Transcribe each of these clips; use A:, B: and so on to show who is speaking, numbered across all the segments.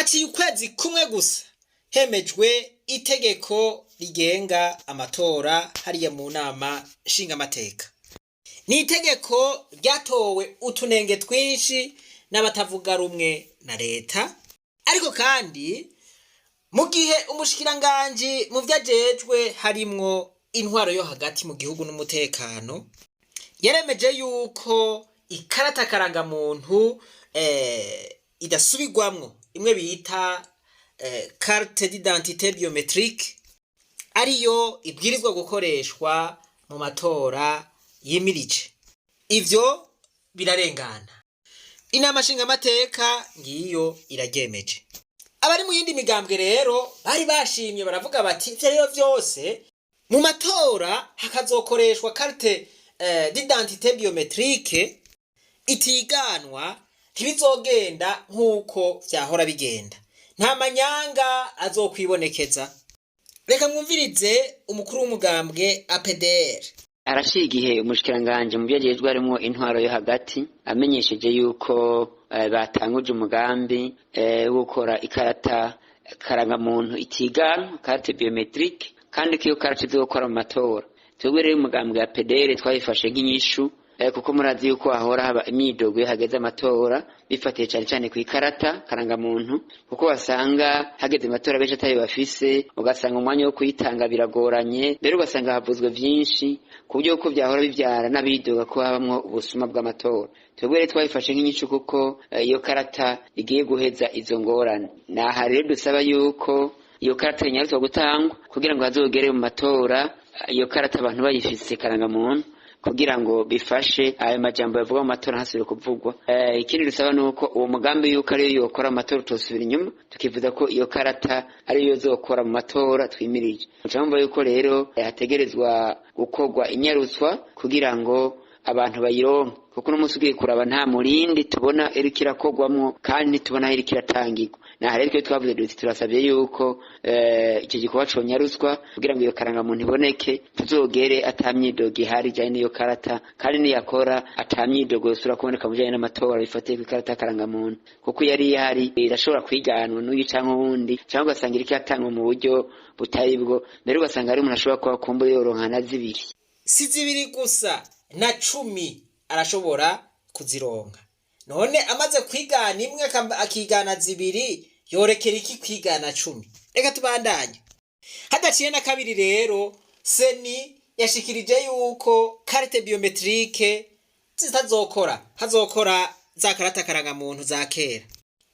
A: Haciye ukwezi kumwe gusa hemejwe itegeko rigenga amatora hariya mu nama nshingamateka. Ni itegeko ryatowe utunenge twinshi n'abatavuga rumwe na leta, ariko kandi mu gihe umushikiranganji mu vyo ajejwe harimwo intwaro yo hagati mu gihugu n'umutekano yaremeje yuko ikarata karangamuntu idasubirwamwo, imwe bita carte d'identité biométrique, ariyo ibwirizwa gukoreshwa mu matora yimirije. Ivyo birarengana, inama nshingamateka ngiyo iraryemeje. Abari mu yindi migambwe rero bari bashimye, baravuga bati ivyo rero vyose mu matora hakazokoreshwa carte d'identité biométrique itiganwa, ntibizogenda nk'uko vyahora bigenda, nta manyanga azokwibonekeza. Reka mwumvirize umukuru w'umugambwe APDR.
B: Haraciye igihe umushikiranganji mu byo ajejwe harimwo intwaro yo hagati amenyesheje yuko batanguje umugambi wo gukora ikarata karangamuntu itiganwa, carte biométrique, kandi ko iyo karata izokora mu matora. Twebwe rero umugambi wa PDR twayifashe nk'inyishu, kuko murazi yuko hahora haba imyidogo iyo hageze amatora, bifatiye cane cane ku ikarata karangamuntu, kuko wasanga hageze amatora benshi atayo bafise, ugasanga umwanya wo kuyitanga biragoranye, mbere ugasanga havuzwe vyinshi ku buryo ko vyahora bivyara n'abidoga ko habamwo ubusuma bw'amatora. Twebwe rero twayifashe nk'inyishu kuko iyo karata igiye guheza izo ngorane. Naha rero dusaba yuko iyo karata inyarutswa gutangwa kugira ngo hazogere mu matora iyo karata abantu bayifise karangamuntu, kugira ngo bifashe ayo majambo yavuga mu matora ntasubire kuvugwa. Ikindi dusaba ni uko uwo mugambi yuko ariyo yokora mu matora utosubira inyuma, tukivuza ko iyo karata ariyo yozokora mu matora twimirije. Muca mumva yuko rero hategerezwa gukorwa inyarutswa kugira ngo abantu bayironke, kuko uno munsi ugiye kuraba nta murindi tubona iriko irakorwamwo, kandi ntitubona aho iriko iratangirwa. Naha rero twe twavuze duti turasabye yuko icyo gikorwa conyarutswa kugira ngo iyo karangamuntu iboneke, tuzogere ata myidogo ihari ijanye n'iyo karata, kandi niyakora ata myidogo yosubira kuboneka mu bijanye n'amatora bifatiye kw'ikarata karangamuntu, kuko iyo ari ihari irashobora kwiganwa n'uyu canke uwundi, canke ugasanga iriko iratangwa mu buryo butari bwo, mbere ugasanga hari umuntu ashobora kuba kumbura yoronka na zibiri.
A: Si zibiri gusa, na 10 arashobora kuzironka. None amaze kwigana imwe akigana zibiri, yorekera iki kwigana 10? Reka tubandanye. Hadaciye na kabiri rero CENI yashikirije yuko carte biométrique zitazokora, hazokora za karata karangamuntu za kera,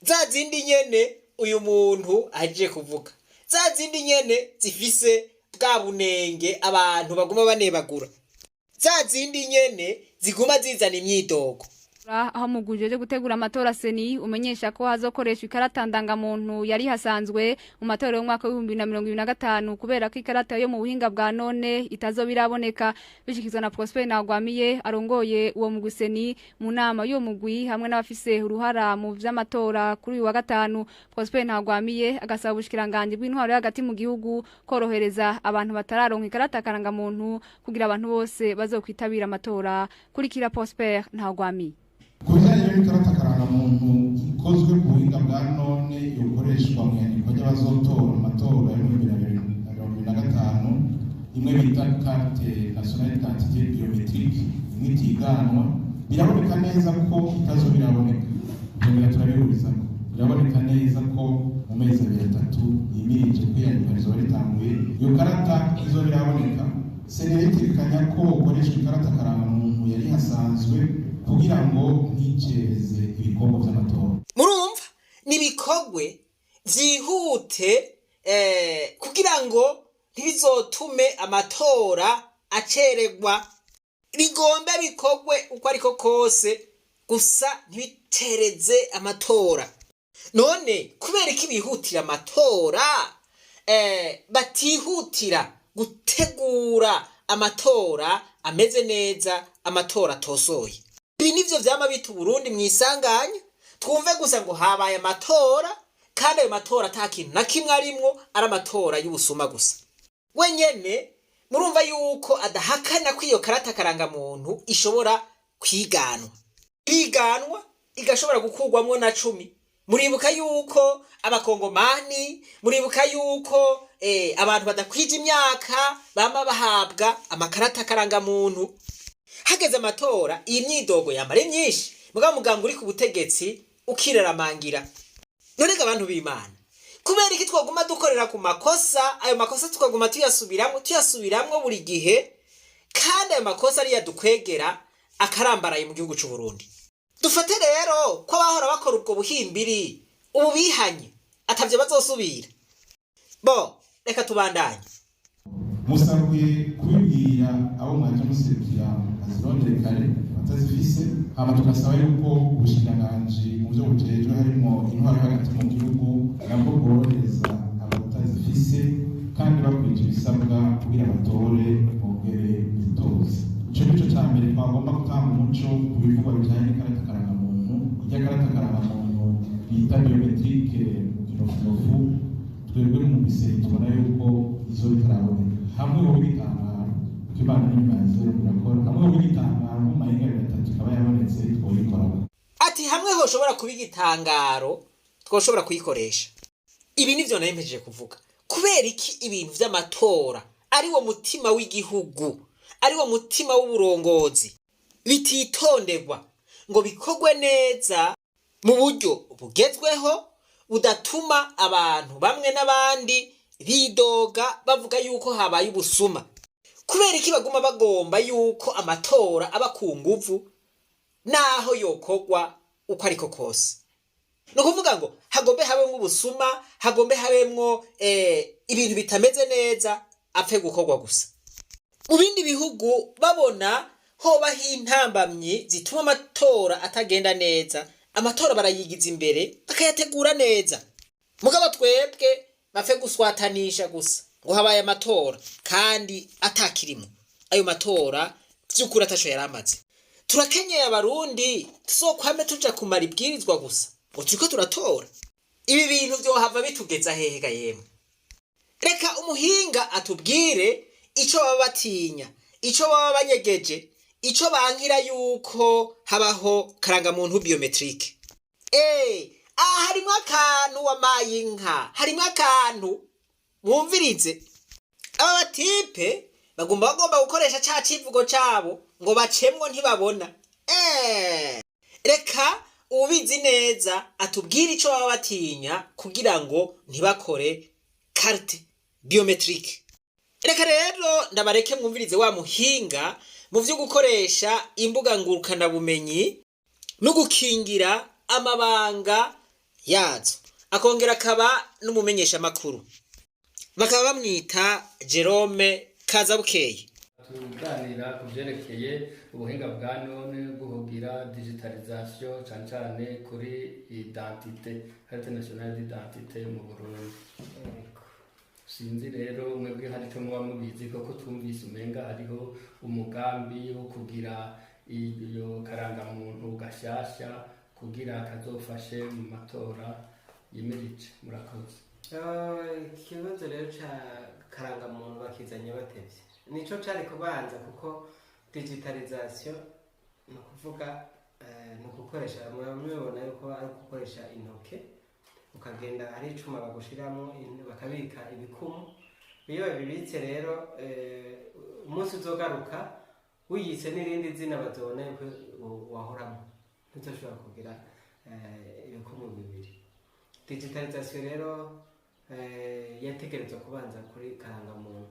A: za zindi nyene uyu muntu ahejeje kuvuga, za zindi nyene zifise bwa bunenge abantu baguma banebagura, za zindi nyene ziguma zizana imyidogo.
C: Aho muguje gutegura amatora CENI umenyesha ko hazokoreshwa ikarata ndangamuntu yari hasanzwe mu matora y'umwaka wa 2025, kubera ko ikarata yo mu buhinga bwa none itazoba iraboneka. Bishikizwa na Prosper Ntagwamiye arongoye uwo mugwi CENI mu nama y'uwo mugwi hamwe n'abafise uruhara mu vy'amatora kuri uyu wa gatanu. Prosper Ntagwamiye agasaba ubushikiranganje bw'intwaro yo hagati mu gihugu korohereza abantu batararonka ikarata karangamuntu kugira abantu bose bazokwitabira amatora. Kurikira Prosper Ntagwamiye.
D: Ku bijyanye n'ikarata karangamuntu ikozwe ku buhinga bwa none yokoreshwa mu iyandikwa ry'abazotora mu matora ya 2025, imwe bita carte nationale d'identité biométrique, imwe itiganwa, biraboneka neza ko itazo biraboneka. Twongera turabihurizako, biraboneka neza ko mu mezi abiri atatu yimirije kwiyandikwa rizoba ritanguye, iyo karata izo biraboneka. CENI itegekanya ko ukoreshwa ikarata karangamuntu yari hasanzwe kugira ngo nticereze ibikorwa vy'amatora.
A: Murumva nibikorwe vyihute kugira ngo ntibizotume amatora acererwa. Bigombe bikorwe uko ariko kose, gusa ntibitereze amatora. None kubera iki bihutira amatora, batihutira gutegura amatora ameze neza, amatora atosoye? Ibi nivyo vyama bita Uburundi mwisanganya. Twumve gusa ngo habaye amatora, kandi ayo matora ata kintu na kimwe arimwo, ari amatora y'ubusuma gusa. Wenyene murumva yuko adahakana ko iyo karata karangamuntu ishobora kwiganwa, kwiganwa igashobora gukurwamwo na 10. Muribuka yuko abakongomani, muribuka yuko abantu badakwije imyaka bama bahabwa amakarata karangamuntu. Hageze amatora iyi myidogo yamara myinshi, mugabo muganga uri ku butegetsi ukiraramangira. None ga abantu b'Imana, kubera iki twaguma dukorera ku makosa? Ayo makosa tukaguma tuyasubiramwo tuyasubiramwo buri gihe, kandi ayo makosa ariyo adukwegera akarambaraye mu gihugu c'u Burundi. Dufate rero ko abahora bakora ubwo buhimbiri ubu bihanye atavyo bazosubira. Bo reka tubandanye.
D: Musabwe kubibwira abo mwaje muserukira bazirondere kare batazifise, hama tugasaba yuko ubushikiranganji mu vyo bujejwe harimwo intwaro yo hagati mu gihugu nabwo bworohereza abatazifise kandi bakwije ibisabwa kugira batore bongere bitoze. Ico nico ca mbere twagomba gutanga umuco ku bivugwa bijanye n'ikarata karangamuntu. Irya karata karangamuntu bita biometrique kinofunofu, twebwe mu mise tubona yuko izo bitaraboneka. Hamwe wowe igitambaro kuko Imana n'imaze birakora, hamwe wowe igitambaro mu mahinga 3 ikaba yabonetse twoyikorako.
A: Ati hamwe hoshobora kuba igitangaro twoshobora kuyikoresha. Ibi nivyo nari mpejeje kuvuga. Kubera iki ibintu vy'amatora ari wo mutima w'igihugu, ari wo mutima w'uburongozi, bititonderwa ngo bikorwe neza mu buryo bugezweho budatuma abantu bamwe n'abandi bidoga bavuga yuko habaye ubusuma? Kubera iki baguma bagomba yuko amatora aba ku nguvu naho yokorwa uko ariko kose? Ni ukuvuga ngo hagombe habemwo ubusuma, hagombe habemwo ibintu bitameze neza, apfe gukorwa gusa. Mu bindi bihugu babona hobaho intambamyi zituma amatora atagenda neza, amatora barayigiza imbere bakayategura neza. Mugabo twebwe bapfe guswatanisha gusa ngo habaye amatora kandi atakirimo. Ayo matora vy'ukuri ataco yari amaze. Turakenyeye abarundi, tuzokwame tuja kumara ibwirizwa gusa ngo turiko turatora. Ibi bintu vyohava bitugeza hehe ga yemwe? Reka umuhinga atubwire ico baba batinya, ico baba banyegeje, ico bankira yuko habaho karangamuntu biometrique. Aha harimwo akantu wamaye inka, harimwo akantu mwumvirize. Aba batipe bagomba gukoresha ca civugo cabo ngo bacemwo ntibabona. Reka ubizi neza atubwire ico baba batinya kugira ngo ntibakore carte biometrique. Reka rero ndabareke mwumvirize wa muhinga mu vyo gukoresha imbuga ngurukanabumenyi no gukingira amabanga yazo, akongera akaba n'umumenyeshamakuru, bakaba bamwita Jerome Kazabukeye.
E: Tuganira ku byerekeye ubuhinga bwa none bwo kugira digitalisation, cyane cyane kuri identité, carte nationale d'identité mu Burundi. Sinzi rero mwebwe hari icyo muba mubizi, koko twumvise umenga hariho umugambi wo kugira iyo karangamuntu gashyashya kugira kazofashe mu matora yimirije. Murakoze.
F: Ikibazo rero ca karangamuntu bakizanye batevye, nico cari kubanza, kuko digitalisation ni ukuvuga ni ugukoresha, murabibona yuko ari ugukoresha intoke, ukagenda hari icuma bagushiramo bakabika ibikumu. Iyo babibitse rero, umunsi uzogaruka wiyise n'irindi zina bazobona yuko wahoramo, ntuzoshobora kugira ibikumu bibiri. Digitalisation rero yategerezwa kubanza kuri karangamuntu.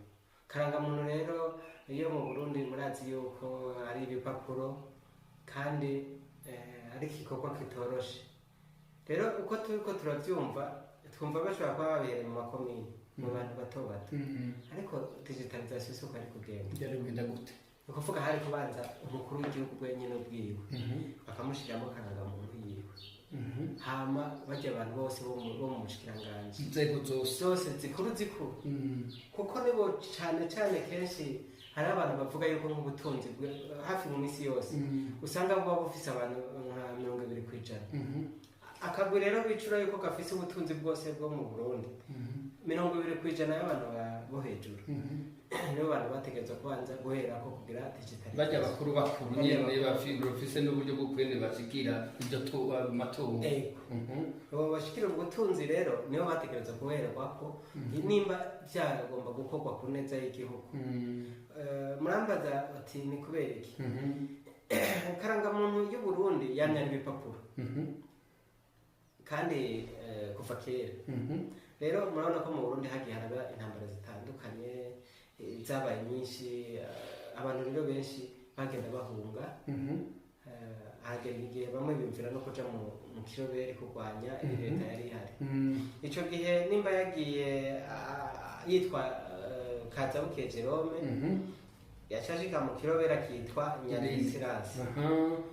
F: Karangamuntu rero iyo mu Burundi murazi yuko ari ibipapuro kandi ari igikorwa kitoroshe. Rero uko turiko turavyumva, twumva bashobora kuba babihereye mu makomini, mu bantu bato bato, ariko digitalisation si uko ari kugenda.
E: Byari kugenda gute?
F: Ni ukuvuga hari kubanza umukuru w'igihugu wenyine ubwiwe, bakamushiriramo karangamuntu yiwe, hama barya abantu bose bo mu bushikiranganji,
E: inzego zose,
F: zose zikuru zikuru, kuko nibo cane cane kenshi hari abantu bavuga yuko nk'ubutunzi hafi mu misi yose usanga buba bufise abantu nka 20%. Akagwi rero bicura yuko gafise ubutunzi bwose bwo mu Burundi. 20% y'abantu bo hejuru nibo bantu bategerezwa kubanza guherako kugira digitalisation.
E: Bajya bakuru bakuru
F: Bajya
E: nyene
F: bakuru.
E: bafise n'uburyo bwo kwene bashikira ibyo matungo.
F: Ego. Abo bashikira ubutunzi rero nibo bategerezwa guherwako nimba byagomba gukorwa ku neza y'igihugu. Murambaza ati ni kubera iki? Karangamuntu y'u Burundi yamye ari ibipapuro kandi kuva kera. Rero murabona ko mu Burundi hagiye haraba intambara zitandukanye, zabaye nyinshi, abantu rero benshi bagenda bahunga. Hagera igihe bamwe biyumvira no kuja mu kiroberi kurwanya leta yari ihari. Ico gihe nimba yagiye yitwa Kazabuke Jerome, yaca ashika mu kiroberi akitwa Nyandwi Sirasi,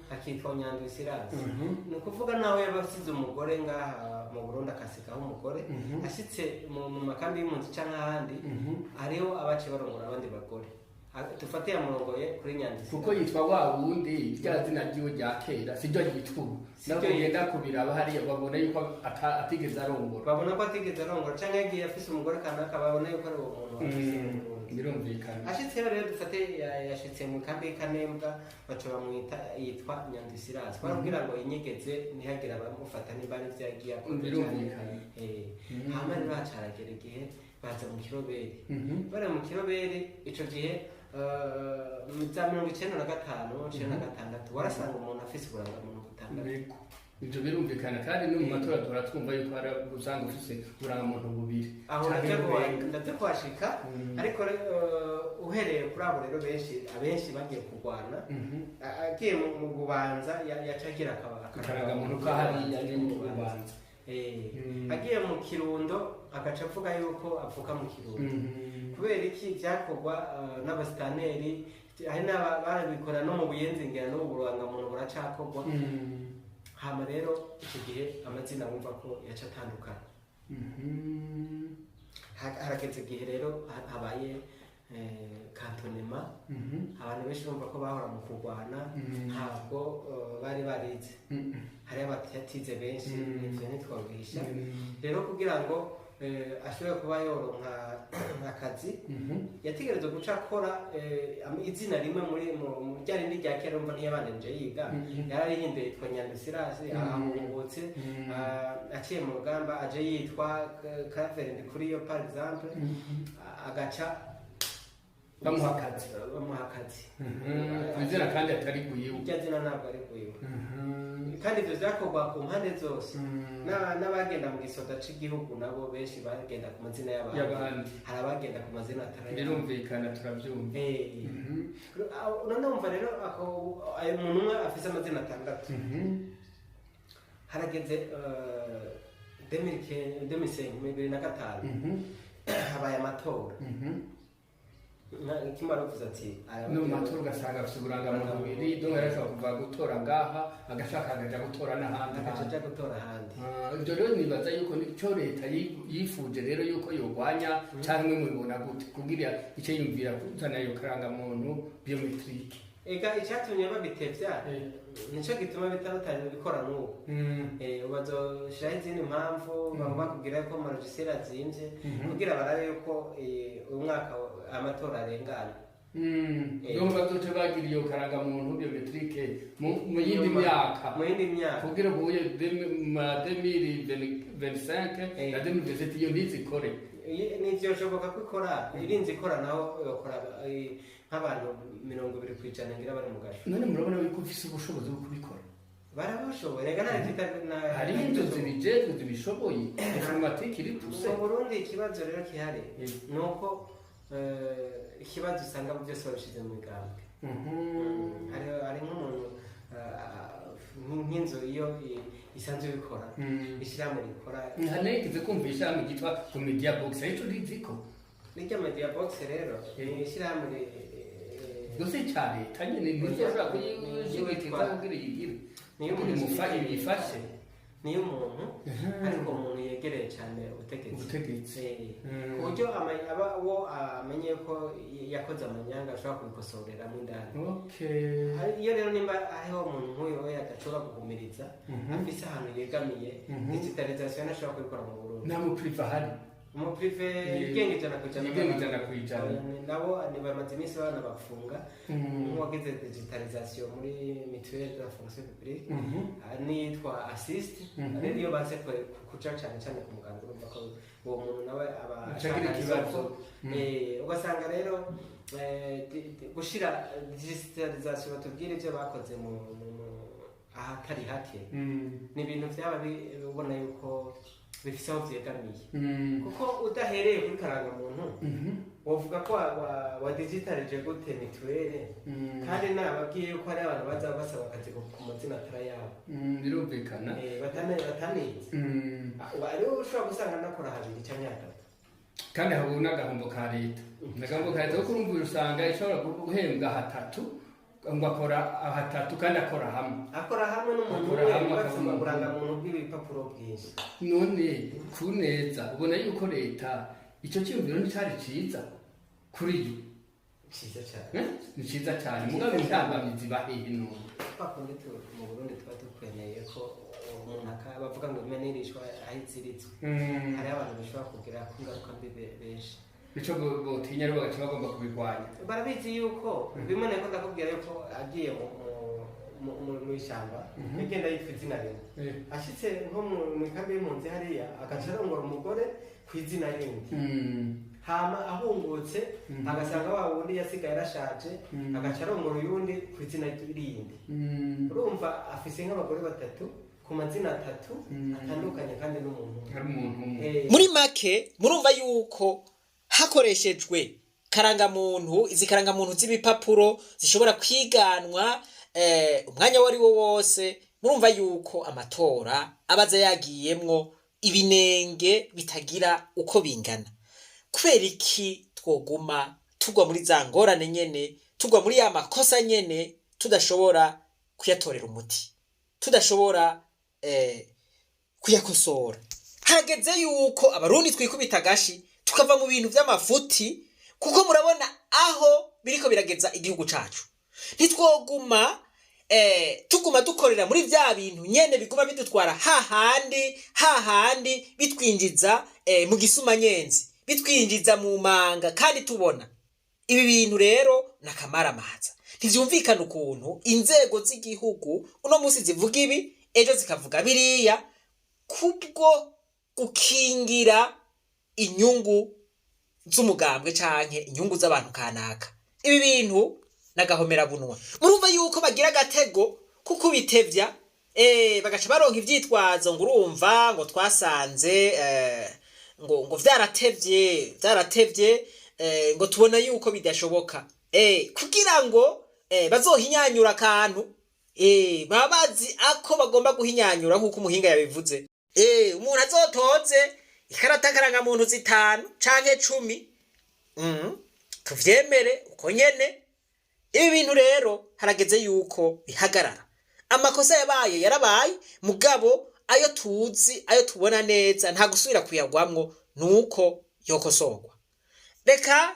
F: akitwa Nyandwi Sirasi. Ni ukuvuga naho yaba asize umugore ngaha mu Burundi, akasigaho umugore, ashitse mu makambi y'impunzi canke ahandi, hariho abaciye barongora abandi bagore. Dufate yamurongoye kuri Nyandwi
E: Kuko yitwa wa wundi, rya zina ryiwe rya kera siryo yitwa ubu.
F: Siryo.
E: Nabo ugenda kubiraba hariya babona yuko atigeze arongora.
F: Babona ko atigeze arongora, canke yagiye afise umugore kanaka, babona yuko ari uwo muntu afise mu Burundi.
E: Birumvikana.
F: Ashitseyo rero, dufate yashitse mu kambi y'Ikanembwa, baca bamwita yitwa Nyandwi Sirasi barakubwira ngo inyegeze ntihagire abamufata nimba ari ivyo yagiye akora.
E: Birumvikana.
F: Hama rero haca haragera igihe baza mu kiroberi. Bari mu kiroberi ico gihe, za 95, 96, warasanga umuntu afise uburangamuntu butandatu.
E: Yego. Ibyo birumvikana, kandi no mu matora duhora twumva yuko hari usanga ufise uburangamuntu bubiri
F: Aho
E: canke burenga.
F: Ndaja kuhashika. Ariko uhereye kuri abo rero, benshi, abenshi bagiye kurwana, agiye mu Bubanza yaca agira
E: Akarangamuntu ka hariya nyene mu Bubanza.
F: Agiye mu Kirundo agaca avuga yuko avuka mu Kirundo. Kubera iki? Byakorwa n'abasitaneri, hari n'abarabikora no mu Buyenzi, ngira n'ubu burangamuntu buracakorwa. Hama rero icyo gihe amazina wumva ko yaca atandukana. Harageze igihe rero habaye cantonnement. Abantu benshi bumva ko bahora mu kurwana, ntabwo bari barize. Hariho abatize benshi, ivyo ntitwobihisha. Rero kugira ngo ashobore kuba yoronka akazi, yategerezwa guca akora izina rimwe muri mu rya rindi rya kera. Urumva ntiyabandanije yiga, yararihinduye yitwa Nyandwi Sirasi. Ahungutse, aciye mu rugamba, aje yitwa Claver Ndikuriyo par exemple, agaca
E: Bamuha akazi.
F: Bamuha akazi.
E: Ku izina kandi atari guyiwe.
F: Irya zina ntabwo ari guyiwe. Kandi ivyo vyakorwa ku mpande zose. N'abagenda mu gisoda c'igihugu nabo benshi bagenda ku mazina y'abandi.
E: Y'abandi.
F: Hari abagenda ku mazina atari ayabo.
E: Birumvikana, turabyumva.
F: None wumva rero ayo muntu umwe afise amazina atandatu. Harageze 2005, 2005, habaye amatora. Kimwe aravuze ati
E: No mu matora ugasanga afite uburangamuntu bubiri, donc yarashobora kuva gutora ngaha, agashaka akaja gutora n'ahandi.
F: Agaca aja gutora ahandi.
E: Ah, ibyo rero nibaza yuko nicyo leta yifuje rero yuko yorwanya, canke mubibona gute kugira ico yumvira kuzana iyo karangamuntu biométrique?
F: Ega icyatumye babitevya nico gituma batabikora n'ubu. Bazoshiraho izindi mpamvu, bagomba kugira ko ama logiciel azimvye, kugira barabe yuko uyu mwaka amatora arengana.
E: Donc bazoce bagira iyo karangamuntu biométrique mu yindi myaka.
F: Mu yindi myaka.
E: Kugira ubuye ma 2025 na 2027 iyo ntizikore.
F: Ntivyoshoboka ko ikora, irinze ikora naho yokora nk'abantu 20% ngira bari mu gasho.
E: None murabona yuko ufise ubushobozi bwo kubikora?
F: Barabashoboye rega, nta kita
E: Hariho inzu zibijejwe zibishoboye, informatique iri poussée.
F: Mu Burundi ikibazo rero gihari ni uko ikibazo usanga byose babishize mu migambwe. Hari nk'umuntu, nk'inzu iyo isanzwe ibikora, ishyirahamwe rikora.
E: Ntanigeze kumva ishami ryitwa Media Box, ariko riziko.
F: N'irya Media Box rero ni ishyirahamwe
E: Gusa icya leta nyine ntizoshobora kuyishyigikiza kugira yigire
F: Niyo
E: kugira
F: umuntu
E: yifashe.
F: Niyo umuntu, ariko umuntu yegereye cyane ubutegetsi.
E: Ubutegetsi.
F: Ku buryo aba uwo amenye ko yakoze amanyanga ashobora kubikosoreramo indani. Iyo rero nimba hariho umuntu nk'uyu we adashobora guhumiriza, afise ahantu yegamiye, digitalisation ntashobora kubikora mu Burundi.
E: Nta mu privé ahari.
F: Umuprivé yigenga 100%.
E: Yigenga 100%.
F: Nabo ni bamaze iminsi banabafunga, nk'uwagize digitalisation muri mutuelle de la fonction publique, n'iyitwa assist. Rero iyo baze kuja cane cane ku muganga, urumva ko uwo muntu nawe aba
E: Aca agira
F: ashaka
E: ikibazo.
F: isoko. Ugasanga rero gushira digitalisation, batubwire ibyo bakoze mu ahatari hake, ni ibintu byaba ubona yuko bifise aho vyegamiye, kuko udahereye kuri karangamuntu wovuga ko wa digitalije gute mituwele? Kandi nababwiye yuko hari abantu baza basaba akazi ku mazina atari ayabo.
E: Birumvikana.
F: Batanize. Ariwe ushobora gusanga nakora habiri canke hatatu.
E: Kandi aho n'agahombo ka leta, n'agahombo ka leta, kuko urumva usanga ishobora guhembwa hatatu, ngo akora hatatu kandi akora hamwe.
F: Akora hamwe n'umuntu
E: Akora
F: umwe,
E: hamwe,
F: bafise
E: akaba umuntu.
F: uburangamuntu bw'ibipapuro bwinshi.
E: None ku neza ubona yuko leta icyo cyiyumviro nticyari cyiza kuri yo?
F: Ciza cane.
E: Eh? Ni cyiza cyane, mugabo intambamyi ziba hehe none?
F: Twakundi mu Burundi tuba dukeneye ko umuntu bavuga ngo imena irishwa aho iziritswe. Hariho abantu bishobora kugira ko ingaruka mbi benshi.
E: Ico botinya rero bagaca bagomba kubirwanya.
F: Barabizi yuko bimwe nako ndakubwira yuko agiye mu ishyamba, yagenda yitwa izina rimwe, ashitse nko mu ikambi y'impunzi hariya agaca arongora umugore ku izina rindi, hama ahungutse agasanga wa wundi yasigaye arashaje, agaca arongora uyundi ku izina rindi. Urumva afise nk'abagore batatu ku mazina atatu atandukanye kandi n'umuntu umwe.
E: Hari umuntu umwe.
A: Muri make murumva yuko hakoreshejwe karangamuntu, izi karangamuntu z'ibipapuro zishobora kwiganwa umwanya uwo ari wo wose, murumva yuko amatora abaza yagiyemwo ibinenge bitagira uko bingana. Kubera iki twoguma tugwa muri za ngorane nyene, tugwa muri ya makosa nyene, tudashobora kuyatorera umuti, tudashobora kuyakosora? Hageze yuko Abarundi twikubita agashi, tukava mu bintu vy'amafuti, kuko murabona aho biriko birageza igihugu cacu. Ntitwoguma tuguma dukorera muri vya bintu nyene biguma bidutwara hahandi hahandi, bitwinjiza mu gisumanyenzi, bitwinjiza mu manga kandi tubona ibi bintu. Rero nakamaramaza, ntivyumvikana ukuntu inzego z'igihugu uno munsi zivuga ibi, ejo zikavuga biriya, kubwo gukingira inyungu z'umugambwe canke inyungu z'abantu kanaka. Ibi bintu nagahomera bunwa. Murumva yuko bagira agatego kuko bitevya, bagaca baronka ivyitwazo ngo urumva ngo twasanze ngo vyaratevye, vyaratevye, ngo tubona yuko bidashoboka, kugira ngo bazohinyanyura akantu. Baba bazi ako bagomba guhinyanyura, nk'uko umuhinga yabivuze. Umuntu azotoze ikarata karangamuntu zitanu canke 10, tuvyemere uko nyene. Ibi bintu rero harageze yuko bihagarara. Amakosa yabaye yarabaye, mugabo ayo tuzi, ayo tubona neza, nta gusubira kuyagwamwo, nuko yokosorwa. Reka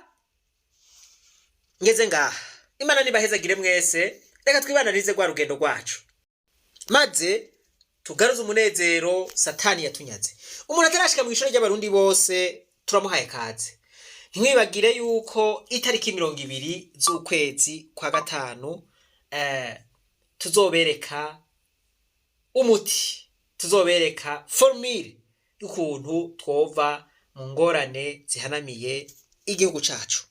A: ngeze ngaha. Imana nibahezagire mwese. Reka twibananize rwa rugendo rwacu, maze tugaruze umunezero Satani yatunyaze. Umuntu atarashika mu ishuri ry'Abarundi bose turamuhaye kaze. Ntimwibagire yuko itariki 20 z'ukwezi kwa gatanu tuzobereka umuti, tuzobereka formule y'ukuntu twova mu ngorane zihanamiye igihugu cacu.